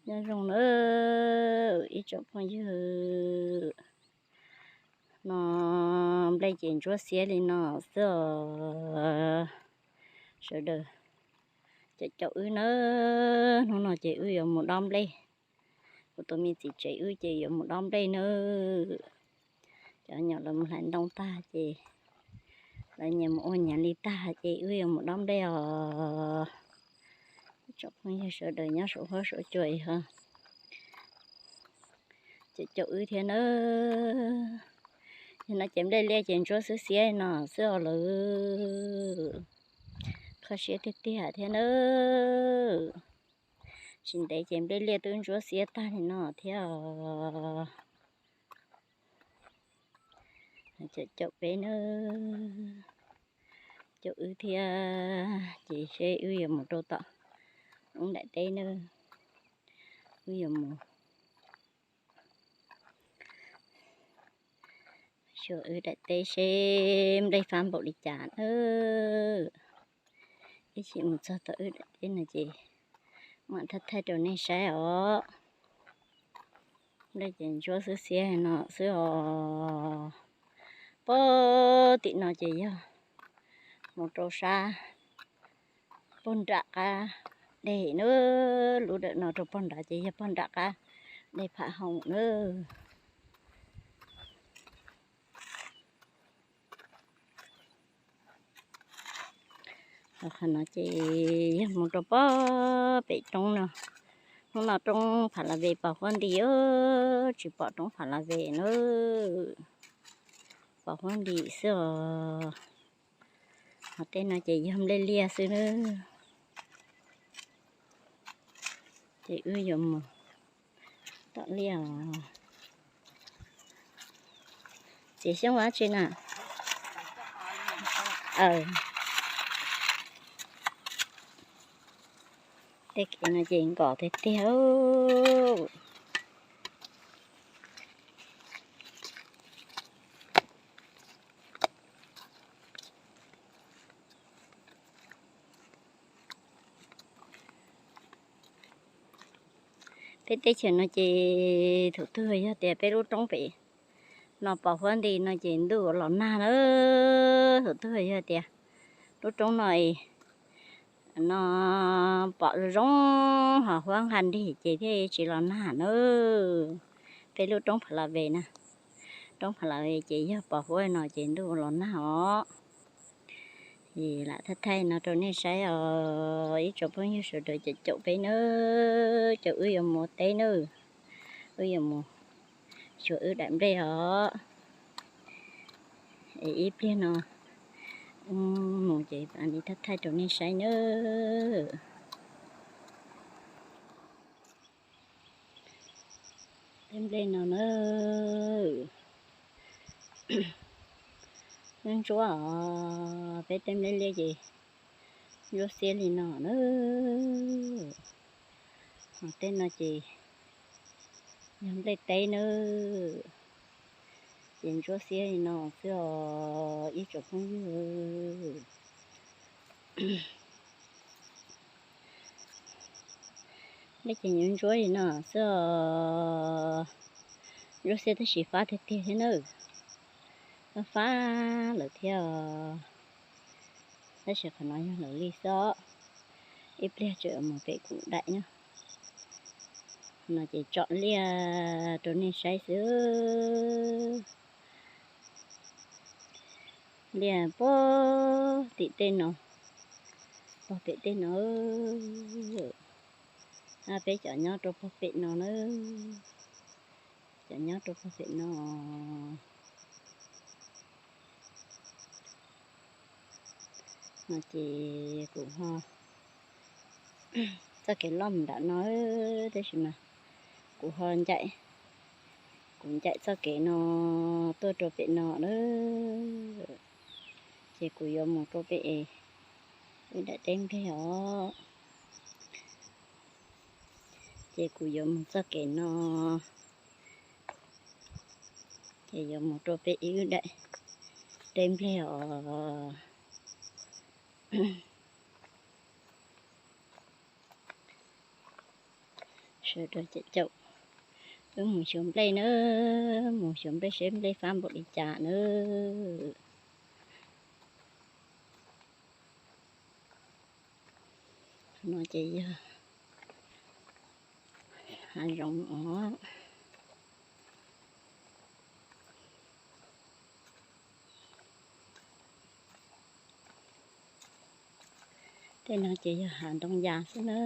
Nyob zoo nawb ib tsoom phooj ywg, no nplej ces ntsuab xiab li no xwb os sawv daws. Cov caum wb nawb, hnub no ces wb yuav mus dob nplej. Kuv tus me txiv tsev wb ces yuav mus dob nplej nawb. Cov nyuam lawv mus hlais ntoo tag ces lawv nyias mus ua nyias li tag ces wb yuav mus dob nplej os. Tsoom phooj ywg sawv daws nyob saum huab saum cua ho cov caum wb thiab nawb. Yog no ces nplej liaj ces ntsuab xwb xiab no xwb os lawm. Kho siab tiag tiag thiab nawb. Tsis ntev ces nplej liaj twb ntsuab xiab tag li no thiab os. Cov caum peb nawb, caum wb thiab ces seb wb yuav mus rau tom lub nram teb nawb. Wb yuav mus xyuas wb daim teb seb nplej fab npaum li cas nawb. Ib chim mus txog tom wb daim teb no ces mam thaij thaij rau nej saib os. Nplej ces ntsuab xwb xiab no xwb os. Pog tim no ces yog mus rau sab pog nram qab deg nawb. Lub dawm no rau pog nrad ces yog pog nram qab deg Pham Hoom nawb. Qhov no ces yog mus rau pog pem roob no. Hnub no roob Pha La Ve pos huab nti, tsis pom roob Pha La Ve nawb. Pos huab nti xwb os. Qhov tej no ces yog nplej liaj xwb nawb. Ces wb yuav mus tom liaj os. Txiv Xyooj ua tsi na? Tej kev no ces nkos tiag tiag. Peb teb chaws no ces thaum twg yog tias peb lub roob pem no pos huab nti no ces ntuj los nag na. Thaum twg yog tias lub roob no no pom zoo zoo ho huab nqa nrig ces thiaj tsis los nag na. Peb lub roob Pha La Ve na, roob Pha La Ve ces yog pos huab no ces ntuj los nag os. Es lam thaij thaij no rau nej saib os ib tsoom phooj ywg sawv daws, caum caum peb nawb, caum wb yuav mus teb nawb, wb yuav mus xyuas wb daim nplej os. Es ib pliag no mus ces mam li thaij thaij rau nej saib nawb. Teb nplej no na, ntsuab ntsuab os, peb teb nplej liaj ces ntsuab xiab li no na. Ho tej no ces yog nplej teb na, ces ntsuab xiab li no xwb os ib tsoom phooj ywg. Nplej ces yuav ntsuab li no xwb os. Ntsuab xiab tab sis fab tiag tiag thiab na. Fab fab lawm thiab os. Tab sis qhov no yog lawv li xwb. Ib pliag tseem mus pem kuv daim nyob. No ces tsom liaj rau nej saib xwb. Liaj pog tim tej no, pog pem tej no. Peb cov nyob rau pog pem no na, cov nyob rau pog pem no. No ces kuv ho txoj kev loj mus nram no, tab sis mas kuv ho ncaim, kuv ncaim txoj kev no tuaj rau pem no na. Ces kuv yuav mus rau pem es wb daim teb nplej os. Ces kuv yuav mus txoj kev no, ces yuav mus rau pem wb daim teb nplej os. Rau rau caum caum, wb mus xyuas nplej nawb, mus xyuas nplej seb nplej fab npaum li cas nawb. No ces yog hav zoov os. Tej no ces yog hav ntoo yas xwb na.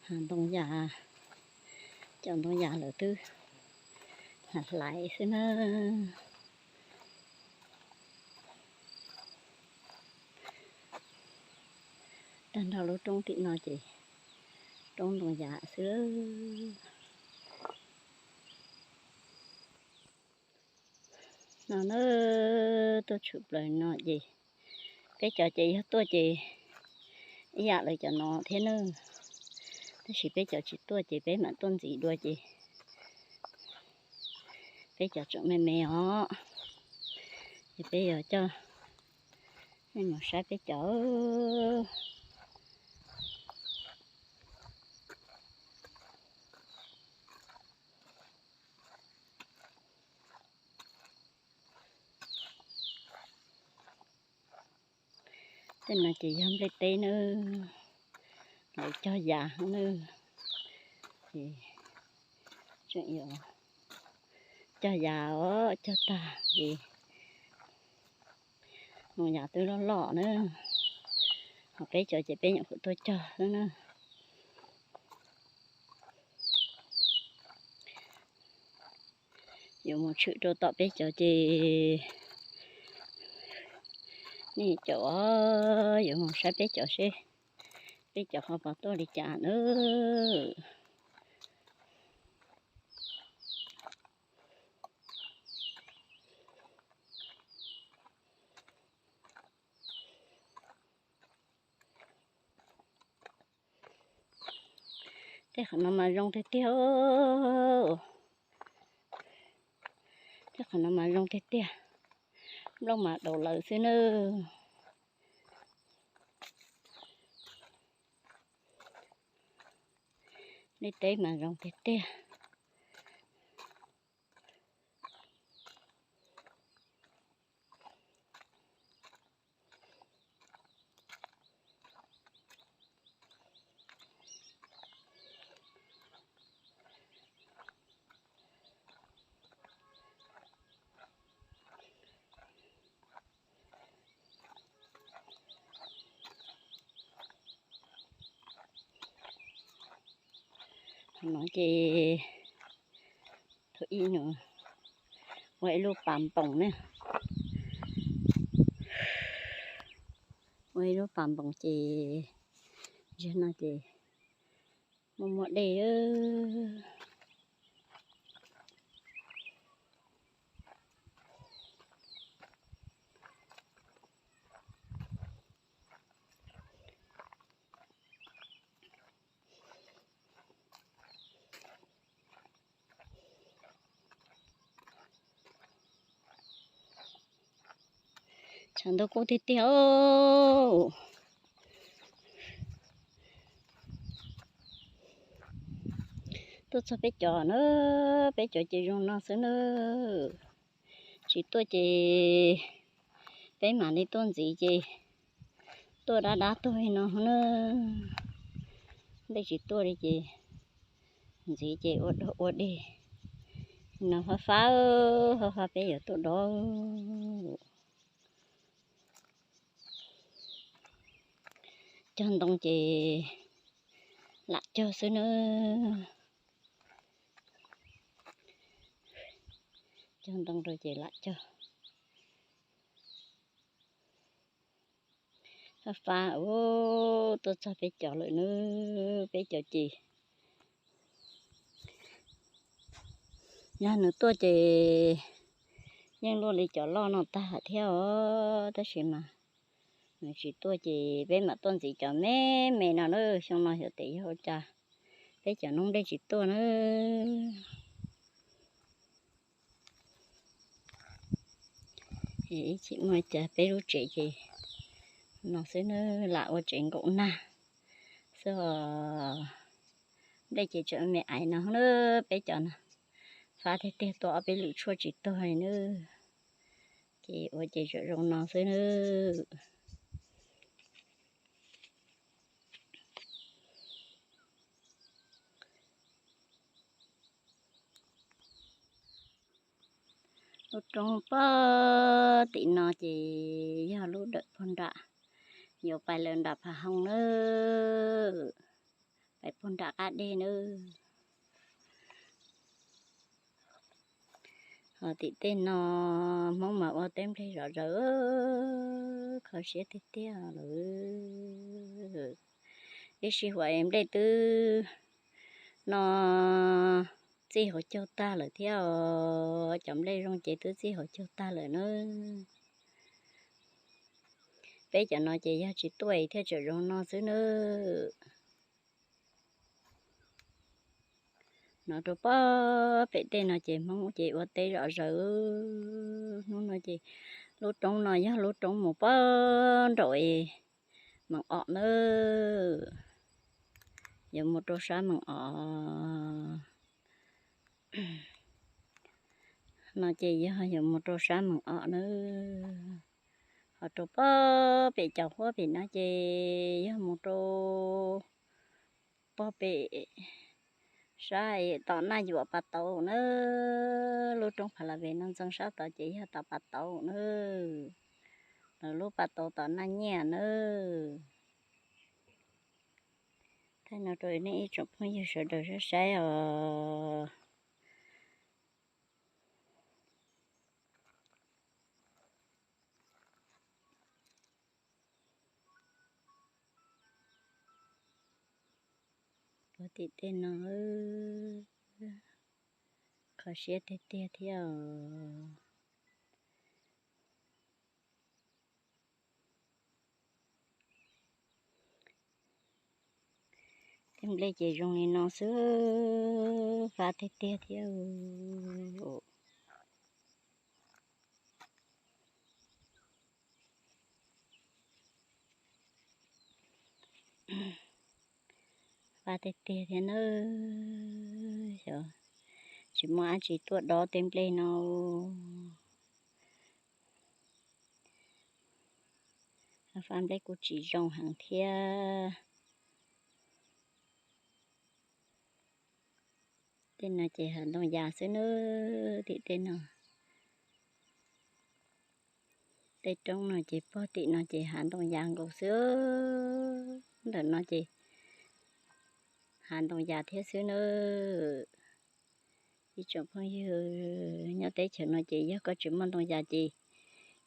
Hav ntoo yas, cov ntoo yas lawv twb hlais hlais xwb na. Tag nrho lub roob tim no ces roob ntoo yas xwb. No na, tuaj tshwm plaws no ces peb cov ces yog tuaj ces ib yam lawv cov no thiab na, tab sis peb cov tsis tuaj ces peb mam tuaj ntxiv dua ces peb cov tseem me me os, ces peb yuav coj nej mus saib peb cov. Tej no ces yog nplej teb na, lawv cog yas na, ces tseem yuav cog yas os, cog tag ces ntoo yas twb loj loj na, ho peb cov ces peb nyuam qhuav tuaj cog xwb na. Yuav mus tshwm rau tom peb cov ces nej caum os, yuav mus saib peb cov seb peb cov ho puas tuaj li cas na. Tej qhov no mas zoo tiag tiag. Tej qhov no mas zoo tiag tiag. Nplooj mas daus lawm xwb nawb. Nplej teb mas zoo tiag tiag. Qhov no ces thaum ub nws ua ib lub pas npoos ne, ua ib lub pas npoos ces zaum no ces muaj muaj dej. Tshav ntuj kub tiag tiag os. Tuaj txog peb cov na, peb cov ces zoo no xwb na. Tsis tuaj ces peb mam li tuaj ntxiv ces tuaj dab dab tuaj li no na. Nplej tsis tuaj li ces ntxiv ces ua dog ua dig no fab fab, fab fab peb yuav tuaj dov. Cog ntoo ces lam cog xwb na. Cog ntoo rau ces lam cog. Fab fab, tuaj txog peb cov lawm nawb, peb cov ces yog nws tuaj ces yeej luaj li cov loj no tag thiab os, tab sis mas nws tsis tuaj ces peb mam tuaj ntxiv cov me me no na. Xyoo no xyov tes yog ua cas peb cov noob nplej tsis tuaj na. Ib chim muaj cas peb lub tsev ces no xwb na, lam ua tsev nkaum nag xwb os. Nplej ces tseem me aiv no na, peb cov no fab tiag tiag, tua ob peb lwm tshuaj tsis tuag li na. Ces ua ces tseem zoo no xwb na. Lub roob pog tim no ces yog lub dawm puag nram, yuav pais lawm nram Phav Hoo na, pais puag nram qab deg na. Ho tim tej no Hmoob mas ua teb nplej zom zaws, kho siab tiag tiag lawm. Ib sij huam nplej twb no txij hauv caug tag lawm thiab os, cov nplej zoo ces twb txij hauv caug tag lawm na. Peb cov no ces yog tsis tuaj thiaj tseem zoo no xwb na. No rau pog pem tej no ces Hmoob ces ua teb zom zaws. Hnub no ces lub roob no yog lub roob mus pog nraum Mees Om na, yuav mus rau sab Mees Om. No ces yog yuav mus rau sab Mees Om na. Ho rau pog pem cov huab pem no ces yog mus rau pog pem sab tom Naj Yuam Pas Tauv na. Lub roob Pha La Ves no ntxeev sab tod ces yog tom Pas Tauv na, lub Pas Tauv tom Naj Nyiaj na. Thaij no rau nej ib tsoom phooj ywg sawv daws saib saib os. Puag tim tej no kho siab tiag tiag thiab os. Tej nplej ces zoo li no xwb, fab tiag tiag thiab. Fab tiag tiag thiab nawb. Xyov tsis muaj dab tsi tuaj dob tej nplej no. Fab nplej kuj tsis zoo heev thiab. Tej no ces hav ntoo yas xwb nawb, tim tej no. Tej roob no ces pog tim no ces hav ntoo yas nkaus xwb. Ntawm no ces hav ntoo yas thiab xwb nawb. Ib tsoom phooj ywg, nyob teb chaws no ces yog koj tsis muaj ntoo yas ces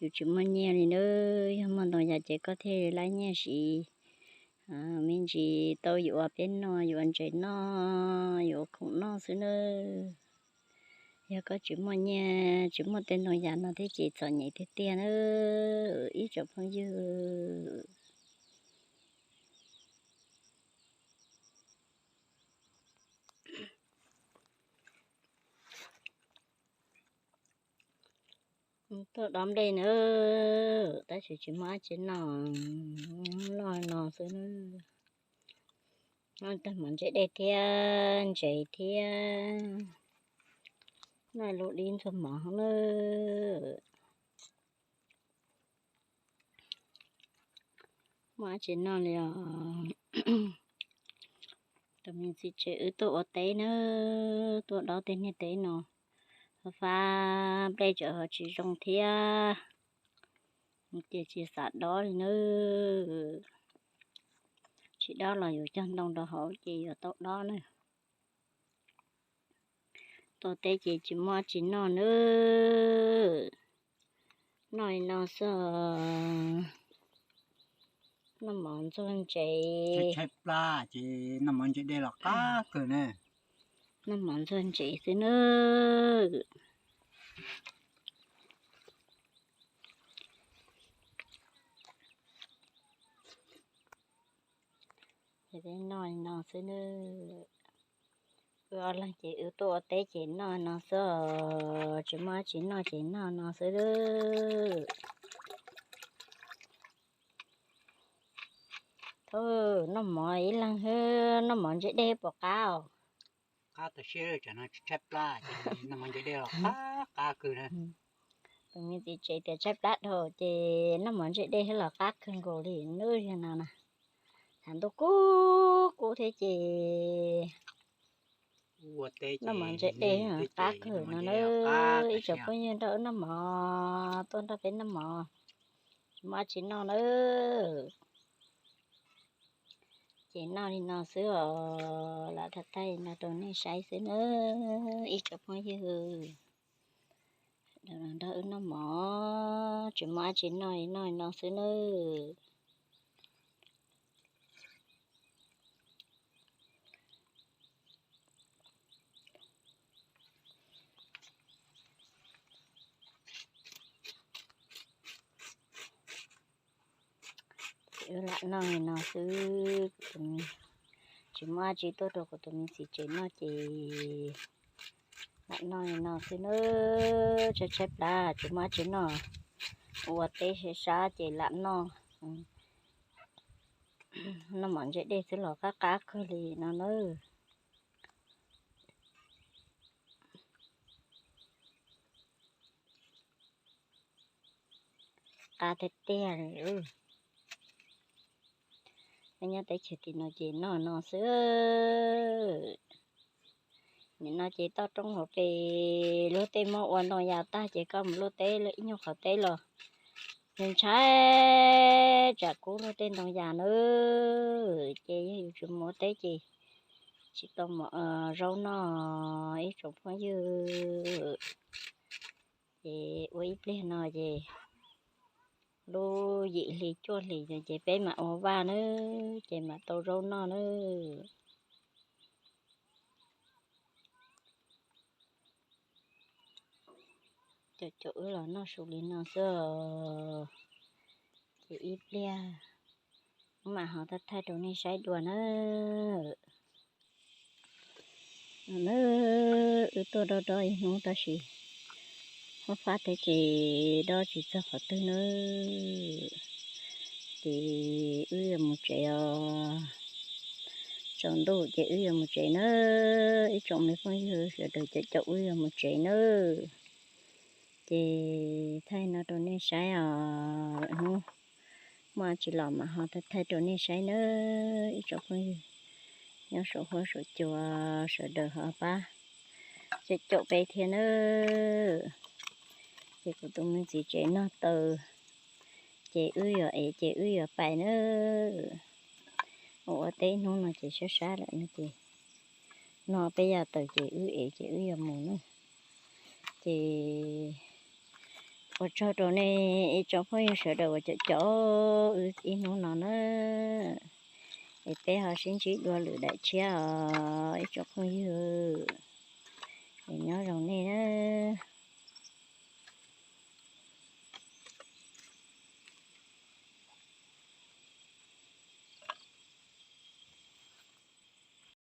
yus tsis muaj nyiaj li nawb. Yog muaj ntoo yas ces koj thiaj li laib nyiaj siv me ntsis tau yus ua peb noj, yus ua ntses noj, yus ua khoom noj xwb nawb. Yog koj tsis muaj nyiaj, tsis muaj tej ntoo yas no thiab ces txom nyem tiag tiag nawb ib tsoom phooj ywg. Tuaj dob nplej nawb, tab sis tsis muaj dab tsi noj, noj no xwb nawb. Noj tag mov ntse dej thiab ntses thiab, noj lub dib ntxuag mov nawb. Muaj dab tsi noj li os. Tus me txiv tsev wb tuaj ua teb nawb, tuaj dob tej niag teb no, fab nplej tseem ho tsis zoo thiab, ces tsis xav dob li nawb. Tsis dob los yuav cog ntoo rau hauv ces yuav tau dob nawb. Tuaj teb ces tsis muaj dab tsi noj nawb. Noj li no xwb. Noj mov ntxuag ntsev, tshaib plab ces noj mov ntse dej los qab kawg na. Noj mov ntxuag ntsev xwb na. Ces peb noj li no xwb na. Wb ob leeg ces wb tuaj ua teb ces noj no xwb, tsis muaj dab tsi noj ces noj no xwb. Thaum noj mov ib leeg, noj mov ntse dej puas qab os? Qab tas siab, tsam no tshaib plab, noj mov ntse dej los qab qab kawg na. Tus me txiv tsev tias tshaib plab dhau ces noj mov ntse dej los qab kawg nkaus li nawb. Yog no na, thaum ntuj kub kub thiab ces noj mov ntse dej qab kawg no na. Ib tsoom phooj ywg nrog wb noj mov, tuaj nrog peb noj mov, tsis muaj dab tsi noj na. Ces noj li no xwb os, lam thaij thaij no rau nej saib xwb na. Ib tsoom phooj ywg nrog wb noj mov, tsis muaj dab tsi noj li, noj li no xwb nawb. Ces wb lam noj li no xwb, tsis muaj dab tsi tuaj rau kuv tus me txiv tsev noj ces lam noj li no xwb nawb. Tshaib tshaib plab tsis muaj dab tsi noj, ua teb sab sab ces lam noj, noj mov ntse dej xwb los qab qab kawg li no nawb. Qab tiag tiag li. Nyob teb chaws tim no ces noj no xwb. Nim no ces toj roob hauv pes luag tej muab ua ntoo yas tag ces koj mus luaj teb ib nyuag qhov teb los ntshai tsam kub luag tej ntoo yas nawb. Ces yog yus tsis mus ua teb ces tsis tau mov zaub noj ib tsoom phooj ywg. Ces ua ib pliag no ces lub yim hli cuaj hlis ces peb mam ua vaj nawb, ces mam tau zaub noj nawb. Caum caum wb los noj su li no xwb. Ces ib pliag wb mam ho thaij thaij rau nej saib dua nawb. Nawb, wb tuaj dob dob ib hnub tab sis fab fab thiab ces dob tsis txog qhov twg nawb. Ces wb yuav mus tsev os. Tsaus ntuj ces wb yuav mus tsev nawb. Ib tsoom me phooj ywg sawv daws caum caum wb yuav mus tsev nawb. Ces thaij no rau nej saib os. Lwm hnub muaj tsis los mas ho thaij thaij rau nej saib nawb ib tsoom phooj ywg nyob saum huab saum cua sawv daws ho pab caum caum peb thiab nawb. Ces kuv tus me txiv tsev noj taw ces wb yuav ev ces wb yuav pais nawb. Ua ua teb hnub no ces sab sab lawm no ces no peb ya taws ces wb ev ces wb yuav mus nawb. Ces ua tsaug rau nej ib tsoom phooj ywg sawv daws uas caum caum wb ib hnub no nawb. Es peb ho sib ntsib dua lwm daim tshiab os ib tsoom phooj ywg. Es nyob zoo nej nawb.